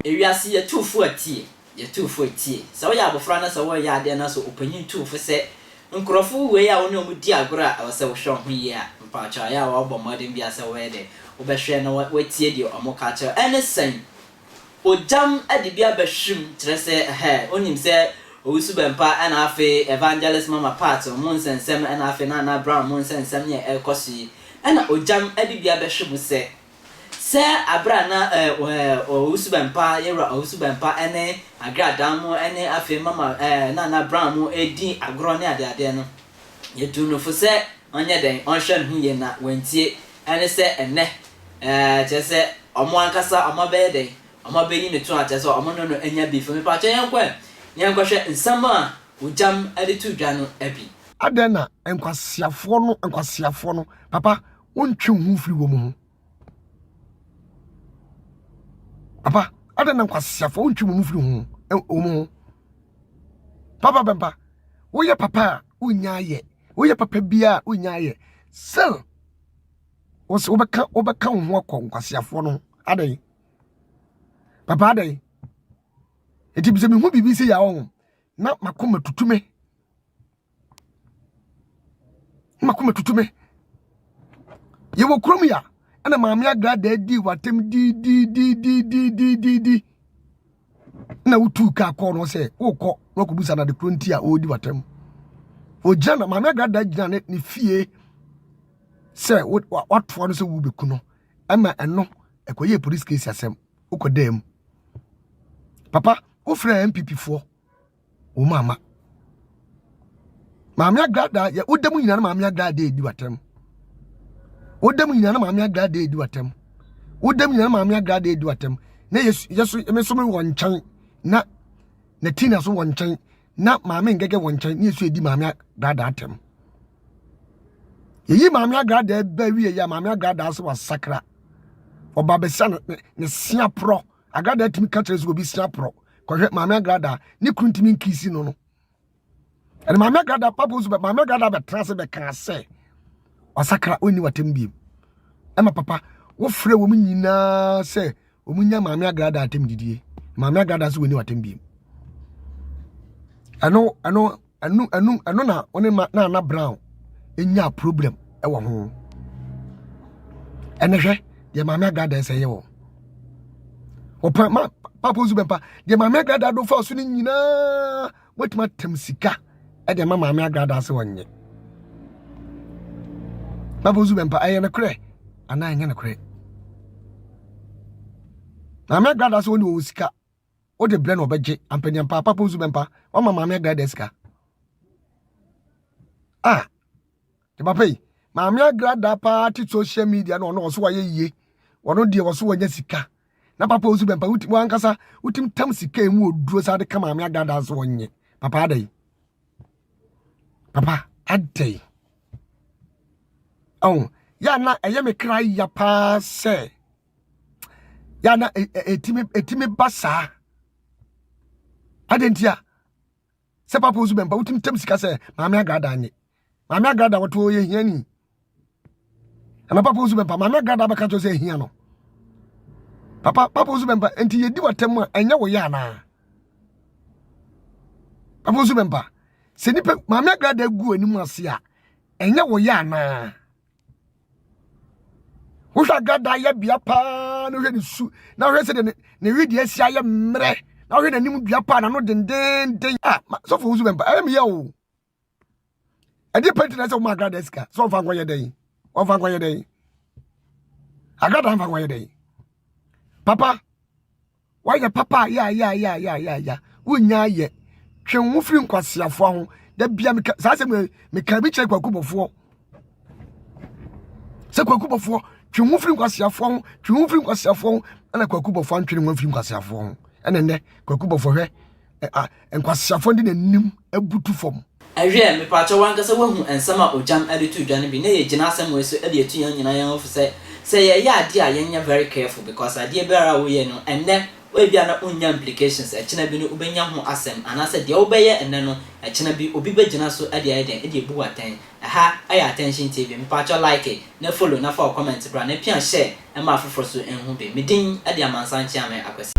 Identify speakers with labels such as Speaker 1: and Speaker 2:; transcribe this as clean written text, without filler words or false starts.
Speaker 1: Ewiase yɛtu fo a tie, yɛtu fo a tie. Sɛ woyɛ abofra na sɛ woreyɛ adeɛ na sɛ ɔpanyin tu wo fo sɛ nkurɔfo wei a wo ne wɔn di agorɔ a ɛwɔ sɛ wohwɛ wo ho yie a, mpakyɛw ɛyɛ a wɔbɔ mmɔden biara sɛ wobɛyɛ dɛn? Wobɛhwɛ na woatie deɛ wɔka akyerɛ wo. Ɛne sɛn? Ogyam de bi abɛhwim, kyerɛ sɛ ɛhɛ, wonim sɛ Owusu Bɛmpa ɛna afei Evangelist Mama Pat wɔn nsɛnsɛm ɛna afei Nana Brown wɔn nsɛnsɛm ne ɛrekɔ so yi, ɛna ogyam de bi abɛhwe mu sɛ, Sɛ aber a na Owusu Bɛmpa, Yewura Owusu Bɛmpa ne Agradaa mo ne afei Mama Nana Brown mo redi agorɔ ne adeadeɛ no, yɛtuu no fo sɛ ɔnyɛ dɛn, ɔnhwɛ ne ho yie na wantie. Ɛne sɛ ɛnnɛ, kyerɛ sɛ wɔn ankasa wɔabɛyɛ dɛn, wɔabɛyi no to a kyerɛ sɛ wɔne no anya beef. Mepakyɛ yɛnkɔ ɛ, na yɛnkɔhwɛ nsɛm a Ogyam de too dwa no bi.
Speaker 2: Adɛn na nkwaseafoɔ no nkwaseafoɔ no papa wontwe wo ho mfiri wɔn ho papa adɛn na nkwaseafoɔ wontwe wɔn mfiri ho wɔn ho papa bɛmpa woyɛ papa a wonya ayɛ woyɛ papa biara wonya ayɛ sɛ wɔsɛ wobɛka wobɛka wo ho akɔ nkwaseafoɔ no adɛn papa adɛn ɛti sɛ mehu biribi sɛ yɛ ɔho na makoma tutu me makoma tutu me yɛwɔ kurom ya ɛna maame agradaa di watam didididididiidi na wotuu kaa kɔɔ no sɛ wokɔ na wakɔbusa no ade koro nti a ɔredi watam ɔgyina na maame agradaa gyina ne ne fie sɛ watoa no sɛ wobɛku no ɛma ɛno ɛkɔyɛɛ police case asɛm wokɔdaa mu papa wofrɛ npp foɔ wɔn ama maame agrada yɛ woda mu nyinaa na maame agrada edi watam woda mu nyinaa na maame agrada edi watam woda mu nyinaa na maame agrada edi watam na yɛ so me so me wɔ nkyɛn na na tina so wɔ nkyɛn na maame ngɛgɛ wɔ nkyɛn ne yɛ so edi maame agrada atam yɛyi maame agrada ba wie yɛ maame agrada so wasakra ɔba bɛsa ne ne sea porɔ Agradaa tumi ka kyerɛ sɛ obi sua porɔ kɔhwɛ maame agradaa ne kunu ntumi nkisi no no ɛna maame agradaa papa nso bɛ maame agradaa bɛtena ase bɛka sɛ ɔsakra ɔnni watam biem ɛma papa wofrɛ wɔn nyinaa sɛ wɔn nya maame agradaa atam didie maame agradaa sɛ wɔnni watam biem ɛno ɛno ɛno ɛno ɛno na ɔne ma na ana brown enya problem ɛwɔ ho ɛne hwɛ deɛ maame agrada ɛsɛ yɛ wɔ ɔpa ma papa nso bɛmpa deɛ maame agrada do fa so no nyinaa wɔatumi atam sika ɛde ama maame agrada sɛ wɔnyɛ papa nso bɛmpa ɛyɛ no korɛ anaa ɛnyɛ no korɛ maame agrada sɛ wɔne wɔwɔ sika wode brɛ na ɔbɛgye ampaniampa papa nso bɛmpa wama maame agrada sika ah te papa yi maame agrada paa te social media na ɔno ɔso wayɛ yie ɔno deɛ ɔso wanya sika na papa nso bɛmpa wankasa wotim tam sika emu oduro saa de ka maame agrada nso wɔnyɛ papa adai papa adai ɔn yɛ na ɛyɛ me kra ya paa sɛ yɛ na ɛtumi ɛtumi ba saa adɛn nti a sɛ papa osu bɛmpa wotumi tɛm sika sɛ maame agrada nye maame agrada wɔto yɛ hia ni ɛna papa osu bɛmpa maame agrada bɛka kyerɛ sɛ hia no papa papa osu bɛmpa nti yɛdi wɔtɛm a ɛnyɛ wo yɛ anaa papa osu bɛmpa sɛ nipa maame agrada gu anim ase a ɛnyɛ wo yɛ anaa wohwɛ agada yɛ bea paa na wohwɛ ne su na wohwɛ sɛ ne ne wedeɛ asi ayɛ mmerɛ na wohwɛ n'anim dua paa n'ano dendenden a sɔfo wo so bɛmpa ɛyɛ meyɛ o ɛdeɛ pɛnti na sɛ woma agrada sika sɛ ɔmfa nkɔyɛ dɛn ɔmfa nkɔyɛ dɛn agrada mfa nkɔyɛ dɛn papa Woayɛ papa a yɛ yɛ yɛ yɛ yɛ yɛ wonya ayɛ twe wo ho firi nkwaseafoɔ ho da bia meka saa sɛ meka bi kyerɛ kwaku bɔfoɔ sɛ kwaku bɔfoɔ twe wo ho firi nkwaseafoɔ ho twe wo ho firi nkwaseafoɔ ho ɛna kwaku bɔfoɔ antwe ne ho afiri nkwaseafoɔ ho ɛna nnɛ kwaku bɔfoɔ hwɛ nkwaseafoɔ de n'anim abutu fam.
Speaker 1: Ɛhwɛ, mepaakyɛw w'ankasa woahu nsɛm a Ogyam de too dwa no bi na yɛgyina asɛm wei so de atu yɛn nyinaa yɛn ho fo sɛ, sɛ yɛreyɛ adeɛ a yɛnyɛ very careful because adeɛ biara a woyɛ no ɛnnɛ ebia na wonnya implications ɛkyena bi no wobɛnya ho asɛm anaasɛ deɛ wobɛyɛ ɛnnɛ no ɛkyena bi obi bɛgyina so de ayɛ dɛn de abu wo atɛn. Ɛha yɛ Attention TV, mepaakyɛw like na follow na fa wo comment bra na pia share ma afoforɔ so nhu bi. Me din de Amansan Kyeame Akwasi.